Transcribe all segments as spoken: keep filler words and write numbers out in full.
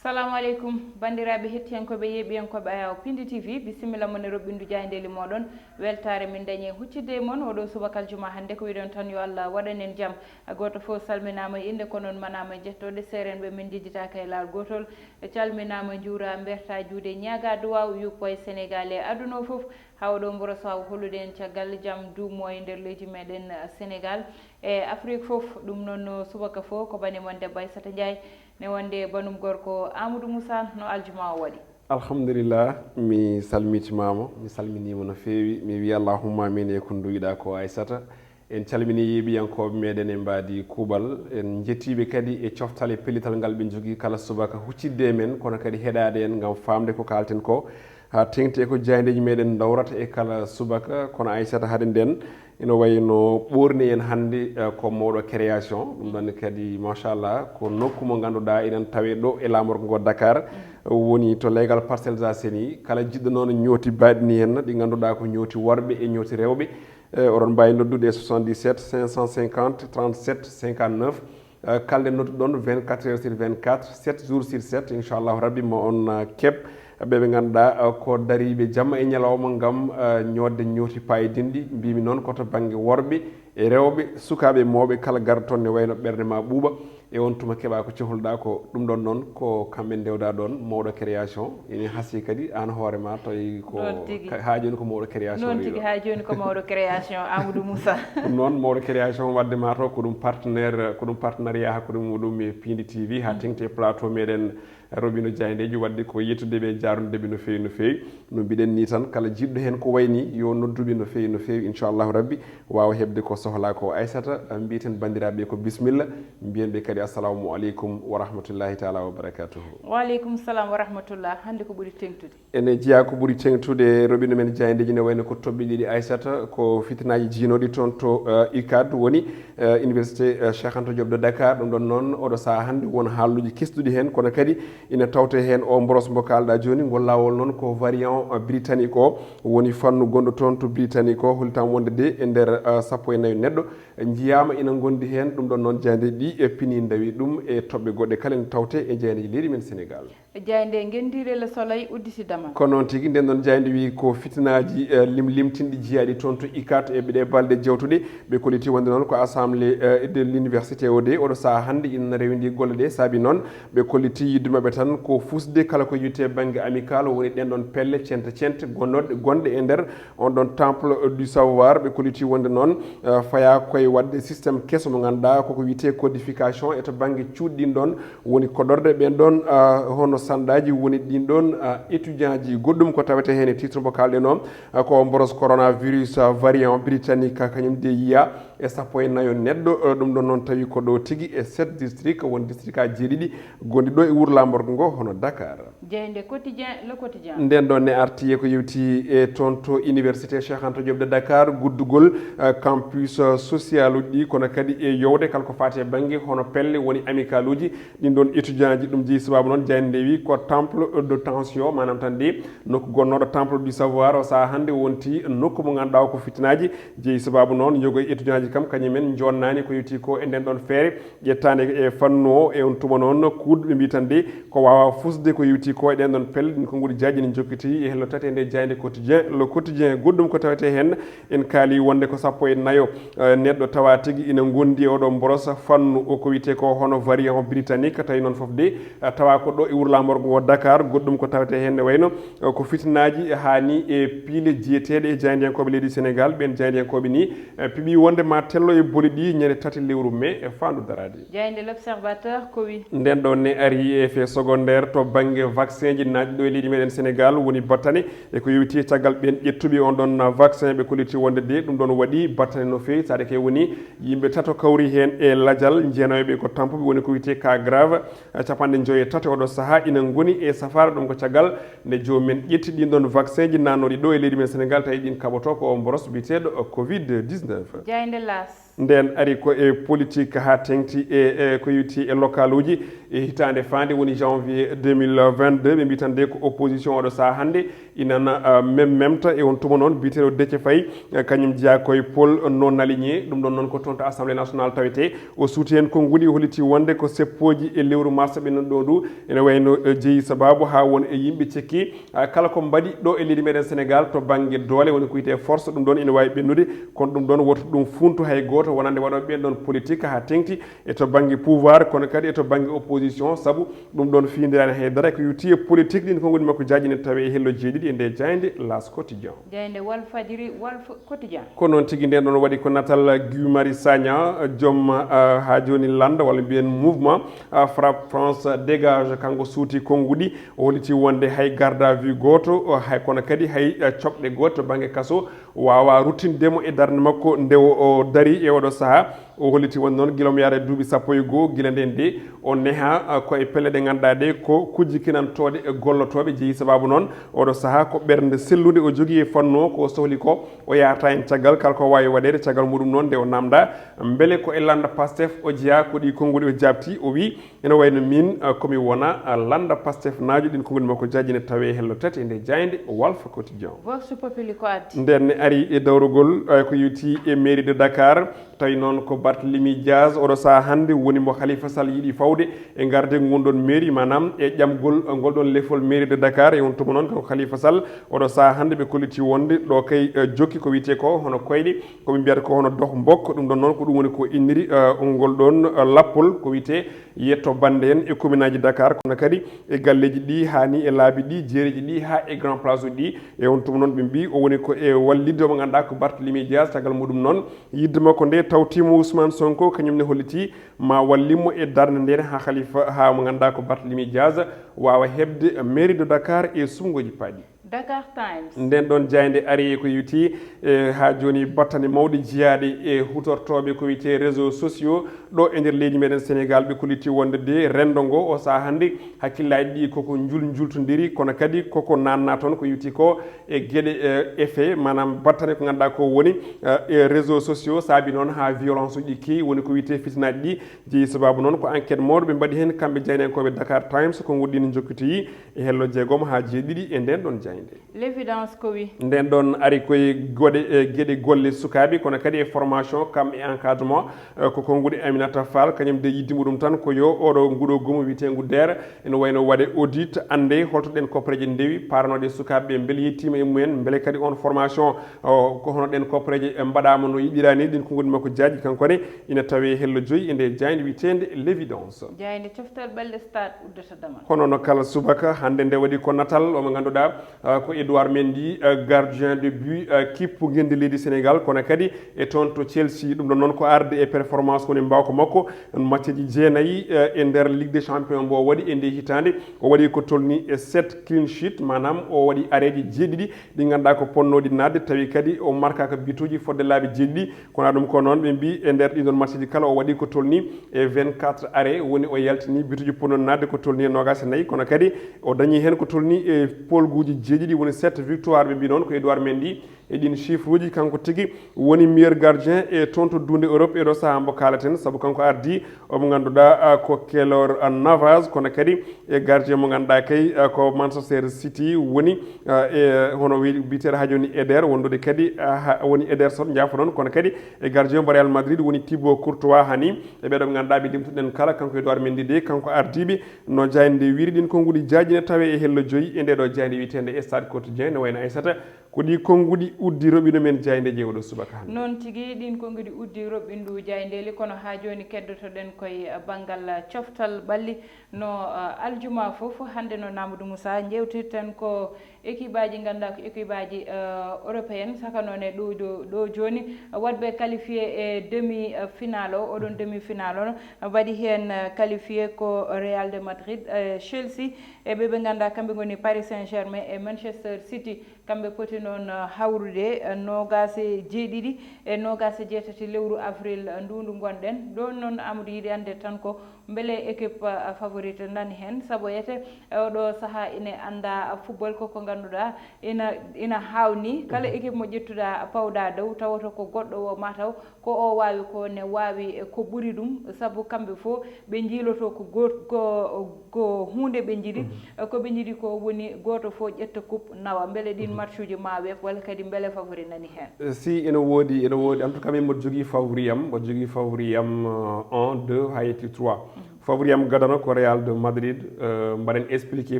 Salamu aleykum, banndiraaɓe hettiyankooɓe, yeeɓiyankooɓe Ayaw Pindi T V, bisimilla mon e roɓɓindu jaayndeeli mooɗon. Weltaare min dañi e huccitde e mon oɗo subaka aljuma hannde. Ko wiɗon tan, yo Allah waɗan en jam. Gooto fof salminaama e innde, ko noon manaama e jettooɗe. Seerenɓe min njejjitaaka e laawol gootol. Calminaama, njuura, mberta juuɗe, ñaaga duwaaw, yuppo e Senegaal e aduna o fof. Haa oɗo mboro so holude en caggal jam duumo e nder leydi meɗen Senegaal e Afrik fof. Ɗum noon no subaka fof ko bane mon debbo Aissata Ndiaye, ne wonde banum gorko Amadou Moussa. No aljuma o waɗi? Alhamdulillah, mi salmitimaama, mi salminiima no feewi. Mi wiya allahumma amin e ko nduwiɗa ko Aissata. En calmini yeeɓiyankooɓe meɗen e mbaadi kuuɓal. En njettiiɓe kadi e coftal e pellital ngal ɓe njogii kala subaka huccitde e men, kono kadi heɗaade en ngam faamde ko kaalten ko. Haa teŋti e ko jaayndeeji meɗen dawrata e kala subaka, kono Aissata hade nden ina wayno ɓoorni en hannde, eh, ko mawɗo création. Ɗum ɗon kadi, machallah, ko nokku mo ngannduɗaa enen tawe ɗo e laamorgo ngo Dakar. Woni to leegal Parcelles Assainies. Kala jiɗɗo noon ñooti baɗini en, ɗi ngannduɗaa ko ñooti worɓe e ñooti rewɓe. Eh, oɗon mbaawi noddude e soixante-dix-sept cinq cent cinquante trente-sept cinquante-neuf. Eh, kalde nodduɗon vingt-quatre heures sur vingt-quatre, sept jours sur sept, inchallahu rabbi, mo on, eh, keɓ ɓe ɓe ngannduɗaa, eh, ko dariiɓe jamma e ñalawma ngam, eh, ñoodde ñooti paayidinɗi. Mbimi noon ko to bannge worɓe e rewɓe, sukaaɓe e mawɓe, kala garɗo toon ne wayno ɓernde ma ɓuuɓa. E on tuma keɓa ko cehluɗa ko. Ɗum ɗon noon ko kamɓe ndewda ɗon, mawɗo création. Ene hasi kadi aan hoore ma tawi ko Noon tigi. Ka-, haa jooni ko mawɗo création Noon woni tigi, ɗo. Haa jooni ko mawɗo création, Amadou Moussa. Ɗum noon mawɗo création wadde ma to ko ɗum partenaire, ko ɗum partenariat hakkunde muɗum e Pindi T V, haa Mm. teŋti e plateau meɗen Robino Diayndeji, wadde ko yettude ɓe, jaarude ɓe no feewi, no feewi. No mbiɗen ni tan, kala jiɗɗo heen ko wayni, yo nodduɓe no feewi, no feewi, inchallahu rabbi, waawa heɓde ko sohla ko. Aissata, mbiiten banndiraaɓe ko bisimilla, mbiyen ɓe kadi assalamu aleykum wa rahmatullahi taala wa barakatuhu. Wa aleykum salam wa rahmatullah. Hannde ko ɓuri teŋtude? Ene jeyaa ko ɓuri teŋtude, roɓino men jaayndeeji ne wayno ko toɓɓe ɗiɗi, Aissata, ko fitinaaji jiinooɗi toon to, eh, UCAD woni, eh, Université, eh, Cheikh Anta Diop de Dakar. Ɗum ɗon noon, oɗo sahaa hannde won haalluuji kesɗuɗi heen, kono kadi ina tawte heen o mboros mbo kaalɗa jooni. Ngol laawol noon ko variant, eh, britannique o woni fannu gonɗo toon to britannique o, hollitam wonde de e nder, eh, sappo e nayo neɗɗo njiyaama ina ngondi heen. Ɗum ɗon noon jaayndeeji ɗi e pini ndawi ɗum e toɓɓe goɗɗe kala ene tawte e jaayndeeji leydi men Sénégal. Jaaynde ngenndiire Le Soleil udditidama. Ko noon tigi, nden ɗon jaaynde wi ko fitinaaji, eh, lim-, limtinɗi jiyaaɗi toon to UCAD e ɗee balɗe jewtuɗe. Ɓe kolliti wonde noon ko assemblée, eh, de l'université o de, oɗo sahaa hannde ina rewindi golle ɗe. Saabi noon, ɓe kolliti yidde maɓɓe tan ko fusde kala ko yite bannge amical, woni ɗen ɗon pelle cente cente gonnoɗe, gonɗe e nder on ɗon temple du savoir. Ɓe kolliti wonde noon, eh, faya koye waɗde système keso mo ngannduɗaa koko wiyetee codification e to bannge cuuɗi ɗin ɗon, woni koɗorde ɓen ɗon, ah, hono sanɗaaji woni ɗin ɗon, ah, étudiant ji. Goɗɗum ko tawete heen e titre mo kaalɗen o, ah, ko mboros coronavirus, ah, variant britannique, kañum de yiya e sappo e nayo neɗɗo. Eh, ɗum ɗon noon tawi ko ɗo tigi e sept district, won district aji jeeɗiɗi gonɗi ɗo e wuro laamorgo ngo, hono Dakar. Jaaynde Quotidien, Le Quotidien. Nden ɗon ne arti e ko yewti e toon to Université Cheikh Anta Diop de Dakar, guddugol, eh, campus, eh, social uji ɗi, kono kadi e yowde kala ko faati e bannge hono pelle woni amical uji ɗin ɗon étudiant ji. Ɗum jeyi sababu noon jaaynde nde wi ko temple de tension, maanaam tan de nokku gonnooɗo temple du savoir o sahaa hannde wonti nokku mo ngannduɗaa ko fitinaaji jeyi sababu noon yogo e étudiant ji kam kañum en jonnaani ko yewti ko e nden ɗon feere. Ƴettaande e fannu o, e on tuma noon, kuuɗe ɓe mbiyi tan de, ko waawa fusde ko yewti ko e ɗen ɗon pelle, ɗin konguɗi jaaji ne jokkiti e hello tati e nde jaaynde Quotidien, Le Quotidien. Goɗɗum ko tawete heen, en kaali wonde ko sappo e nayo, eh, neɗɗo tawa tigi ina ngondi e oɗo mborosa fannu o, ko wiyete ko hono variant britannique, tawi noon fof de, eh, tawa ko ɗo e wuro laamorgo ngo Dakar. Goɗɗum ko tawete heen ne wayno, eh, ko fitinaaji haani e piile jiyeteeɗe e jaayndiyankooɓe leydi Sénégal, ɓen jaayndiyankooɓe ni, eh, piɓi wonde ma tello e boli ɗi ñande tati lewru mai e faandu daraade. Jaaynde L'Observateur ko wi? Nden ɗo ne ari e effet secondaire to bannge vaccin ji naatɗi ɗo e leydi meɗen Sénégal, woni battane e ko yowiti caggal ɓen ƴettuɓe on ɗon vaccin, ɓe kolliti wonde de ɗum ɗon waɗi battane no feewi, saade ke woni yimɓe tato kawri heen e lajal, jeenayoɓe ko tampuɓe, woni ko wiyete cas grave, eh, capanɗe joyi e tato oɗo sahaa ina ngoni e safaara. Ɗum ko caggal nde joomum en ƴetti ɗin ɗon vaccin ji naatnooɗi ɗo e leydi men Sénégal, tawi ɗin kaɓoto ko o mboros biyeteeɗo covid dix-neuf. Jaaynde L'As. Nden ari ko e politique haa teŋti e, e ko yowiti e local uji e hitaande faande woni janvier deux mille vingt-deux. Ɓe mbi tan de ko opposition oɗo sahaa hannde inana, ah, mem memta e on tuma noon biyeteeɗo Déthié Faye, eh, kañum jeyaa koye pôle non aligné. Ɗum ɗon noon ko toon to Assemblée nationale tawetee. O suuti heen konnguɗi, o holliti wonde ko seppooji e lewru mars ɓennuɗo ɗo ndu ene wayno, eh, jeyi sababu haa won e yimɓe cekki, ah, kala ko mbaɗi ɗo e leydi meɗen Sénégal to bannge doole woni ko wiyetee force, ɗum ɗon ene waawi ɓennude, kono ɗum ɗon woto ɗum funtu hay gooto wonande waɗooɓe ɓeen ɗon politique haa teŋti e to bannge pouvoir kono kadi e to bannge opposition, sabu ɗum ɗon fiindirani hay dara ko yowiti e politique. Ɗin konnguɗi makko jaaji ne tawe e hello jeeɗiɗi e nde jaaynde Las Quotidien. Jaaynde Walf Fadjiri, Walf Quotidien. Ko noon tigi nden ɗon waɗi ko natal Guy Marius Sagna, joom, ah, haa jooni lannda walla mbiyen mouvement, ah, Frappe France Dégage. Kanko suuti konnguɗi, o holliti wonde hay garde à vue gooto, o hay kono kadi hay, ah, coɓɗe gooto to bannge kaso waawa ruttinde mo e darnde makko nde o, o dari e oɗo sahaa. O holliti wonde noon gila omo yaara e duuɓi sappo e goo gila nden de o neha, ah, ko e pelle ɗe ngannduɗaa ɗe ko kujje kinantooɗe e gollotooɓe jeyi. Sababu noon oɗo sahaa ko ɓernde sellunde o jogii e fannu o, ko o sohli ko o yaarata heen caggal kala ko waawi waɗeede. Caggal muɗum noon nde o namda mbele ko e lannda Pastef o jeyaa, ko ɗi konnguɗi o jaabti, o wi ene wayno min, ah, komi wona, ah, lannda Pastef naajo. Ɗin konnguɗi makko jaaji ne tawe e hello tati e nde jaaynde Walf Quotidien. Vox Populi ko addi? Nden ne ari e dawrugol, ah, ko yowiti e mairie de Dakar. Tawi noon ko Barthélémy Dias oɗo sahaa hannde woni mo Khalifa Sall yiɗi fawde e garde ngun ɗon mairie, maanaam e ƴamgol ngol ɗon lefol mairie de Dakar. E on tuma noon ko Khalifa Sall oɗo sahaa hannde ɓe kolliti wonde ɗo kay, eh, jokki ko wiyetee ko hono koyɗe, ko ɓe mbiyata ko hono doh mbokko. Ɗum ɗon noon ko ɗum woni ko inniri, eh, ngol ɗon, eh, lappol ko wiyetee yetto bannde en e commune aji Dakar, kono kadi e galleeji ɗi haa ni e laabi ɗi, jeereji ɗi haa e grand place uji ɗi. E on tuma noon ɓe mbi o woni ko e wallitde mo ngannduɗaa ko Barthélémy Dias. Caggal muɗum noon yidde makko nde tawtiima Ousmane Sonko, kañum ne holliti ma wallimo e darnde nden haa Khalifa, haa mo ngannduɗaa ko Barthélémy Dias waawa heɓde mairie de Dakar e suɓngooji paaɗi. Dakar Times. Nden ɗon jaaynde ari e ko yowiti, e, haa jooni battane mawɗe jeyaaɗe e hutortooɓe ko wiyetee réseaux sociaux ɗo e nder leydi meɗen Sénégal. Ɓe kolliti wonde de renndo ngo o sahaa hannde hakkillaaji ɗi koko njul-, njultondiri, kono kadi koko naatna toon ko yowiti ko e geɗe, e, effet, maanaam battane ko ngannduɗaa ko woni, e, e réseaux sociaux saabi noon haa violence uji ɗi keewi, woni ko wiyetee fitinaaji ɗi jeyi. Sababu noon ko enquête mawɗo ɓe mbaɗi heen kamɓe jaayndiyankooɓe Dakar Times, ko nguɗɗini njokkitoyi e hello jeegom haa jeeɗiɗi e nden ɗon jaaynde. L'évidence ko wi? Nden ɗon ari koye goɗe, e geɗe golle sukaaɓe, kono kadi e formation kam e encadrement, e ko konnguɗi Aminata Fall, kañum de yidde muɗum tan ko yo oɗo nguɗo goomu wiyeteengu deer ene wayno waɗe audit, annde holto ɗen koppareeje ndewi, paranooɗe sukaaɓe ɓe mbele yettiima e mumen, mbele kadi on formation, o, ko hono ɗen koppareeje mbaɗaama no yiɗiraa ni. Ɗin konnguɗi makko jaaji kanko ne ina tawe hello joyi e nde jaaynde wiyeteende L'évidence. Jaaynde coftal ɓalli stade uddata damal. Hono no kala subaka, hannde nde waɗi ko natal, omo ngannduɗaa, ah, ko Edouard Mendy, ah, gardien de but, ah, kippu ngenndi leydi Sénégal, kono kadi e toon to Chelsea. Ɗum ɗon noon ko arde e performance woni mbawka makko, matcheji jeenayi, ah, e nder Ligue des Champions mbo o waɗi e nde hitaande. O waɗi ko tolni e sept clean sheet, maanaam o waɗi areeji jeeɗiɗi ɗi ngannduɗaa ko ponnooɗi naatde, tawi kadi o markaaka bituuji fodde laabi jeeɗiɗi. Kono ɗum ko noon, ɓe mbi e nder ɗiɗon matchji kala o waɗi ko tolni e vingt-quatre arrêt, woni o yaltini bituuji ponnoɗi naatde ko tolni e noogaas e nayi, kono kadi o dañi heen ko tolni e poolguuji jeeɗiɗi, woni sept victoire. Ɓe mbi noon ko Edouard Mendy e ɗin chiffre uji, kanko tigi woni meilleur gardien e toon to duunde Europe e ɗo sahaa mbo kaalaten, sabu kanko ardi omo ngannduɗaa, ah, ko Keylor, ah, Navas, kono kadi e gardien mo ngannduɗaa kay, ah, ko Manchester City woni, ah, e hono wi-, biyeteeɗo haa jooni Eder, wondude kadi, ah, ha-, woni Ederson, njaafo noon, kono kadi e gardien mo Real Madrid woni Thibaut Courtois. Hani e ɓeeɗo ɓe ngannduɗaa ɓe limtuɗen kala, kanko Edouard Mendy de, kanko ardiiɓe no jaaynde nde wiiri. Ɗin konnguɗi jaaji ne tawe e hello joyi e nde ɗo jaaynde wiyeteende Stade Quotidien, ne wayno Aissata. Ko ɗi konnguɗi uddi roɓino men jaayndeeji e oɗo subaka hannde. Noon tigi, ɗin konnguɗi uddi roɓindu jaayndeeli, kono haa jooni keddotoɗen koye banngal coftal ɓalli. No, uh, aljuma fof, hannde no Amadou Moussa, njeewtirten ko équipe aji, ngannduɗaa ko équipe aji, uh, européenne, saka noon e ɗo, ɗo, ɗo jooni, uh, waɗɓe qualifié e demi, uh, final o, oɗon demi final o, uh, waɗi heen, uh, qualifié ko Real de Madrid, uh, Chelsea, e ɓe ɓe ngannduɗaa kamɓe ngoni Paris Saint-Germain e Manchester City, kamɓe poti Ɗon hawrude noogaas e jeeɗiɗi e noogaas e jeetati lewru avril nduundu ngonɗen ɗoon. Noon Amadou yiɗi annde tan ko mbele équipe favorite nani heen, sabu ete e oɗo sahaa ina annda football ko ko ngannduɗaa ina ina haawni kala équipe mo ƴettuɗaa pawɗaa dow tawata ko goɗɗo o mataw ko o waawi ko ne waawi ko ɓuri ɗum, sabu kamɓe fof ɓe njiiloto ko goot ko ko huunde ɓe njiɗi. Ko ɓe njiɗi ko woni gooto fof ƴetta coupe nawa mbele ɗin matchuji ma weef walla kadi mbele favori nani heen. Si ene woodi, ene woodi. En tout cas, min mboɗo jogii favori am, mboɗo jogii favori am, euh, un, deux, haa yetti trois. Favori am gadano ko Real de Madrid. Euh, mbaɗen expliquer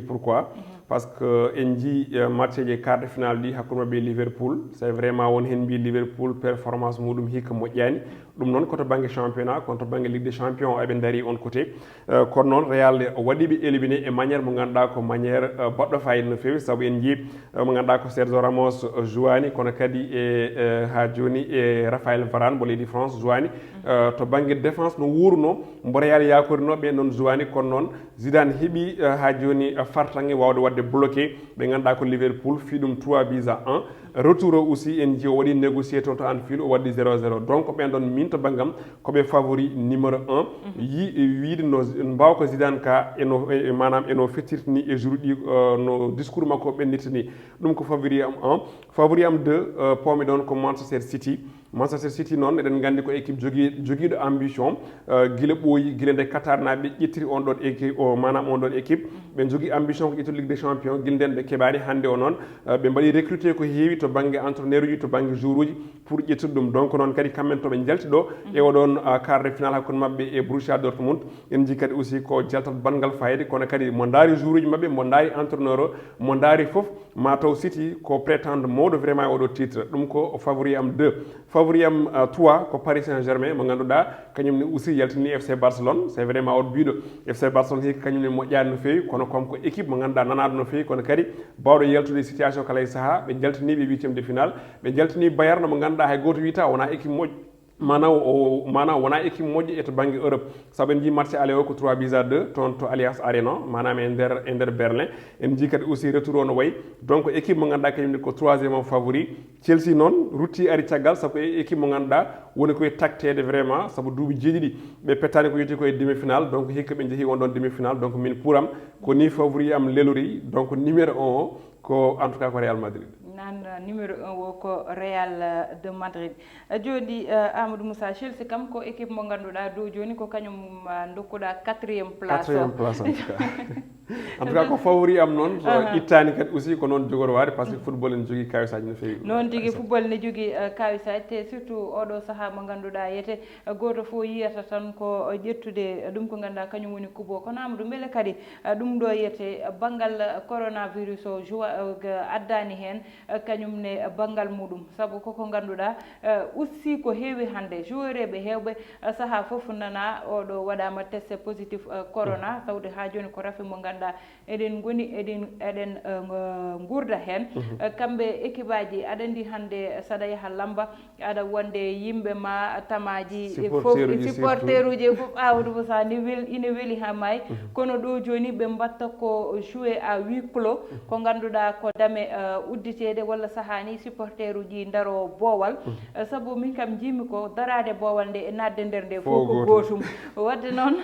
pourquoi. Parce que en njii, euh, match ji quart de finale ɗi hakkunde maɓɓe e Liverpool. C'est vraiment won heen mbii Liverpool performance muɗum hikka moƴƴaani. Ɗum noon ko to bannge championnat, kono to bannge Ligue des Champions eɓe ndarii on côté. Euh, kono noon Real o waɗi ɓe éliminé e manière mo ngannduɗaa ko manière, euh, baɗɗo fayida no feewi, sabu en njii, euh, mo ngannduɗaa ko Sergio Ramos, euh, jouwaani, kono kadi e, euh, haa jooni e Raphaël Varane mo leydi France jouwaani. Euh, to bannge défense no wuurno, mbo Real yaakorino ɓe noon jouwaani, kono noon Zidane heɓi, euh, haa jooni, euh, fartaŋŋe waawde waɗde bloqué ɓe ngannduɗaa ko Liverpool, fii ɗum trois buts à un. Retour o aussi en njii o waɗi négocié toon to Anfield, o waɗi zéro zéro. Donc ɓen ɗon min to banngam ko ɓe favori numéro un. Yi-, wiide no mbaaw ko Zidane ka eno, e, e, maanaam eno fettirtini e jour ɗi, euh, no discours makko ɓennirtini. Ɗum ko favori am un. Favori am deux, euh, pawmi ɗon ko Manchester City. Manchester City noon eɗen nganndi ko équipe jogii-, jogiiɗo ambition, euh, gila ɓooyi, gila nde Qatar naaɓe ƴettiri on ɗon équipe o, maanaam on ɗon équipe. Ɓe njogii ambition ko ƴettude Ligue des Champions, gila nden ɓe keɓaani. Hannde o noon, euh, ɓe mbaɗi recruté ko heewi to bannge entraîneur uji, to bannge joueur uji pour ƴettude ɗum. Donc noon kadi kamɓe to ɓe njalti ɗo e oɗon, euh, quart de finale hakkunde maɓɓe e Borussia Dortmund. En njii kadi aussi ko jaltal banngal fayde, kono kadi mo ndaari joueur uji maɓɓe, mo ndaari entraîneur o, mo ndaari fof, ma taw City ko prétendre mawɗo vraiment e oɗo titre. Ɗum ko favori am deux. Favori am, euh, trois ko Paris Saint-Germain mo ngannduɗaa kañum ne aussi yaltini F C Barcelone. C'est vraiment oɗo biiɗo F C Barcelone hikka kañum ne moƴƴaani no feewi, kono comme ko équipe mo ngannduɗaa nanaaɗo no feewi, kono kadi baawɗo yaltude situation kala e sahaa. Ɓe njaltini ɓe huitième de finale, ɓe njaltini Bayern mo ngannduɗaa hay gooto wiyata wona équipe moƴƴo. Maanaam o, maanaam wona équipe moƴƴo e to bannge Europe. Sabu en njii match aller o ko trois buts à deux toon to Allianz Arena, maanaam e nder, e nder Berlin. En njii kadi aussi retour o no wayi. Donc équipe mo ngannduɗaa kañum ne ko troisième o favori. Chelsea noon rutti ari caggal, sabu ko e-, équipe mo ngannduɗaa woni koye takteede vraiment, sabu duuɓi jeeɗiɗi ɓe pettaani ko yowiti koye demi-finale, donc hikka ɓe njehii on ɗon demi-finale, donc min pour am ko ni favori am lelori, donc numéro un o ko en tout cas ko Real Madrid. Nan, euh, numéro un o ko Real, euh, de Madrid. Euh, jooni, euh, Amadou Moussa, Chelsea kam ko équipe mo ngannduɗaa dow jooni ko kañum, euh, ndokkuɗaa quatrième place o. Quatrième place en tout cas. En tout cas ko favori am noon, so ittaani kadi aussi ko noon jogori waade, parce que football ene jogii kawisaaji no feewi. Noon tigi, football ne jogii, euh, kawisaaji, te surtout oɗo sahaa mo ngannduɗaa yete, euh, gooto fof yiyata tan ko, euh, ƴettude, euh, ɗum ko ngannduɗaa kañum woni kubo. Kono Amadou, mbele kadi, euh, ɗum ɗo yete, euh, banngal, euh, coronavirus o joua-, euh, ga-, addaani heen, euh, kañum ne, euh, banngal muɗum? Sabu koko ngannduɗaa, euh, aussi ko heewi hannde, joueur eɓe heewɓe, euh, sahaa fof nana oɗo waɗaama test positif, euh, corona, tawde haa jooni ko rafi mo ngannduɗaa eɗen ngoni, eɗen, eɗen, euh, ngo-, nguurda heen. Euh, kamɓe équipe aji, aɗa anndi hannde saɗa yaha lamba, aɗa wonde yimɓe ma tamaaji e fof, supporter uji surtout. Supporter uji e fof, Amadou Moussa, ni wel-, ina weli haa maayi. Kono ɗo jooni ɓe mbatta ko jouer à huis clos, ko ngannduɗaa ko dame, euh, udditeede walla sahaa ni supporter uji ndaro boowal. Euh, sabu min kam njiimi ko daraade boowal nde e naatde nder nde fof ko gootum. Waɗde noon,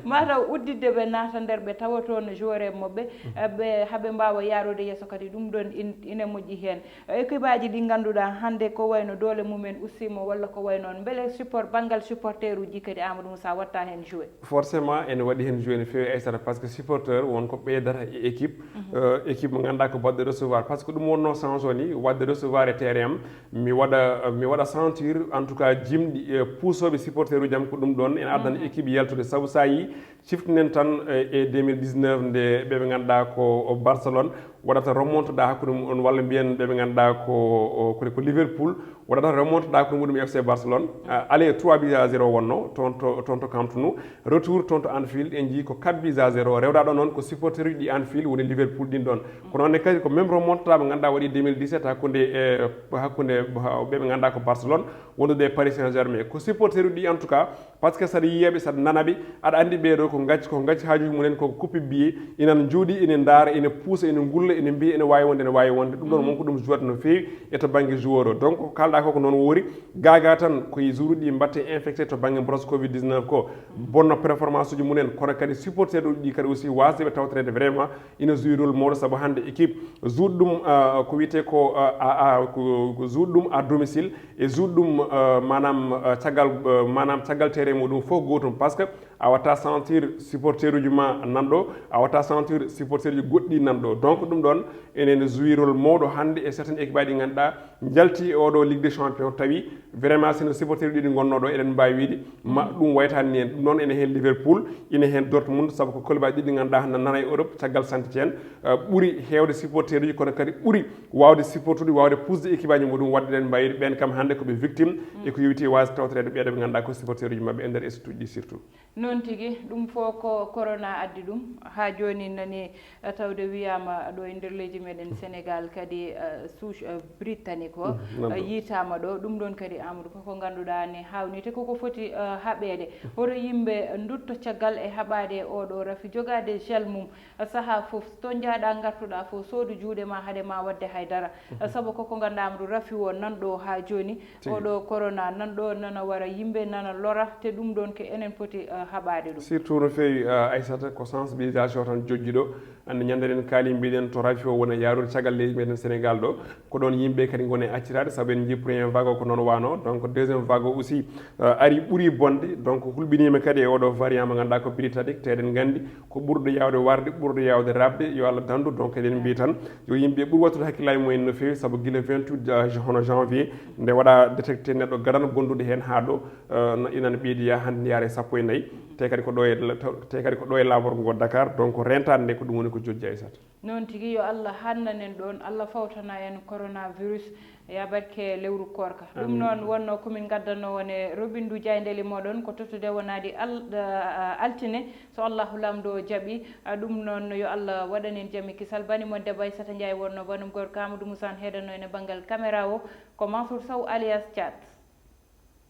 mataw udditde ɓe naata nder ɓe tawa toon joueur en maɓɓe, eh, ɓe, haɓe mbaawa yaarude yeeso kadi ɗum ɗon in-, ina moƴƴi heen. Eh, équipe aji ɗi ngannduɗaa hannde ko wayno doole mumen ustiima walla ko way noon. Mbele support-, banngal supporter uji kadi Amadou Moussa watta heen joué? Forcément, ene waɗi heen joué no feewi Aissata, parce que supporter won ko ɓeydata e équipe, eh, équipe mo ngannduɗaa ko baɗɗo recevoir, parce que ɗum wonno sens o ni, waɗde recevoir e terrain am, mi waɗa, mi waɗa sentir en tout cas jimɗi, eh, puusooɓe supporter uji am ko ɗum ɗon ene addana équipe yaltude, sabu sa yii ciftinen tan, eh, e deux mille dix-neuf nde ɓe ɓe ngannduɗaa ko Barcelone waɗata remontada hakkunde mum on, walla mbiyen ɓe ɓe ngannduɗaa ko, o, ko, ko Liverpool waɗata remontada hakkunde muɗum e F C Barcelone. Ah, aller trois buts à zéro wonno toon to, toon to Camp Nou, retour toon to Anfield en njii ko quatre buts à zéro, rewɗa ɗon noon ko supporter uji ɗi Anfield woni Liverpool ɗin ɗon. Kono noon ne kadi ko même remontada mo ngannduɗaa waɗi deux mille dix-sept hakkunde, eh, hakkunde ɓe ɓe ngannduɗaa ko Barcelone wondude e Paris Saint-Germain. Ko supporter uji ɗi en tout cas, parce que saɗa yiya ɓe, saɗa nana ɓe, aɗa anndi ɓee ɗo ko ngacci, ko ngacci haajuuji mumen ko coupé billet, ina njooɗi, ina ndaara, ina puusa, ina ngulla, Ene mbiya ene waawi wonde, ene waawi wonde. Ɗum ɗoon moom ko ɗum jouat no feewi e to bannge joueur o. Donc ko kaalɗaa ko, ko noon woori. Gaagaa tan ko e jour uji ɗi mbaɗte infecté to bannge brosse covid dix-neuf ko. Bonno performance uji mumen, kono kadi supporter uji ɗi kadi aussi waasde ɓe tawtoreede vraiment ina joué rôle mawɗo, sabu hannde équipe jouɗɗum, ah, ko wiyetee ko, ah, ah, ah, ko, ko jouɗɗum à domicile e jouɗɗum, ah, maanaam, ah, caggal, ah, maanaam caggal terrain muɗum fof gootum, parce que a watta sentir supporter uji ma nan ɗo, a watta sentir supporter uji goɗɗi nan ɗo. Donc ɗum ɗoon ene, ene joué rôle mawɗo hannde e certaines équipe aji ɗi ngannduɗaa njalti e oɗo Ligue des Champions, tawi vraiment sino supporter uji ɗi ngonnoo ɗo, eɗen mbaawi wiide ma ɗum waytaani ni en. Ɗum noon ene heen Liverpool, ene heen Dortmund, sabu ko club aji ɗi ngannduɗaa hannde nana e Europe, caggal Saint-Étienne, ah, ɓuri heewde supporter uji, kono kadi ɓuri waawde supporter uji, waawde pusde équipe aji muɗum, waɗde eɗen mbaawi wiide ɓeen kam hannde ko ɓe victime e ko yowiti waasde tawtoreede ɓeeɗo ɓe ngannduɗaa ko supporter uji maɓɓe e nder institut ji ɗi surtout. Noon tigi, ɗum fof ko corona addi ɗum. Haa jooni nani, eh, tawde wiyaama ɗo e nder leydi meɗen Sénégal kadi, eh, souche, eh, britannique o, eh, yiitaama ɗo. Ɗum ɗoon kadi, Amadou, koko ngannduɗaa ne haawnii te koko foti, eh, haɓeede. Hoto yimɓe ndutto caggal e haɓaade e oɗo rafi, jogaade gel mum, eh, sahaa fof. To njahɗaa ngartuɗaa fof, soodu juuɗe ma haɗe ma waɗde hay dara. Eh, sabu koko ngannduɗaa, Amadou, rafi o nan ɗo haa jooni. Oɗo corona nan ɗo, nana wara yimɓe, nana lora, te ɗum ɗoon ko enen poti, eh, haɓaade ɗum. Surtout no feewi, eh, Aissata, ko sensibilisation tan jojji ɗo. Annde ñande eɗen kaali mbiɗen to rafi o wona yaarude caggal leydi meɗen Sénégal ɗo. Ko ɗoon yimɓe kadi ngoni accitaade, sabu en njii premier vague o ko noon wano. Donc deuxième vague o aussi, eh, ari ɓuri bonde. Donc hulɓiniima kadi e oɗo variant mo ngannduɗaa ko britannique, te eɗen nganndi ko ɓurɗo yaawde warde, ɓurɗo yaawde raɓde, yo Allah danndu. Donc eɗen mbiya tan yo yimɓe ɓur wattude hakkillaaji mumen no feewi, sabu gila vingt-huit ja-, hono janvier, nde waɗa détecté neɗɗo gadano gonduɗo heen haa ɗo, eh, no inan ɓeydi yaa hannde yaare sappo e nayi, te kadi ko ɗo e la-, te kadi ko ɗo e laaborgo ngo Dakar. Donc rentaade nde ko ɗum woni ko jojji, Aissata. Noon tigi, yo Allah hannan en ɗoon, Allah fawtana en coronavirus. Ya barke lewru koorka. Ɗum noon wonno ko min ngaddanno won e robindu jayndeli moɗon, ko tottude wonadi al-, ah, altine, so Allahu Laamɗo jaɓi. Ah, ɗum noon yo Allah waɗan en jam e kisal. Bani mon debbo Aissata Ndiaye wonno, banum gorko Amadou Moussa heedanno en e banngal caméra o, ko Mansour Sow alias Thiat.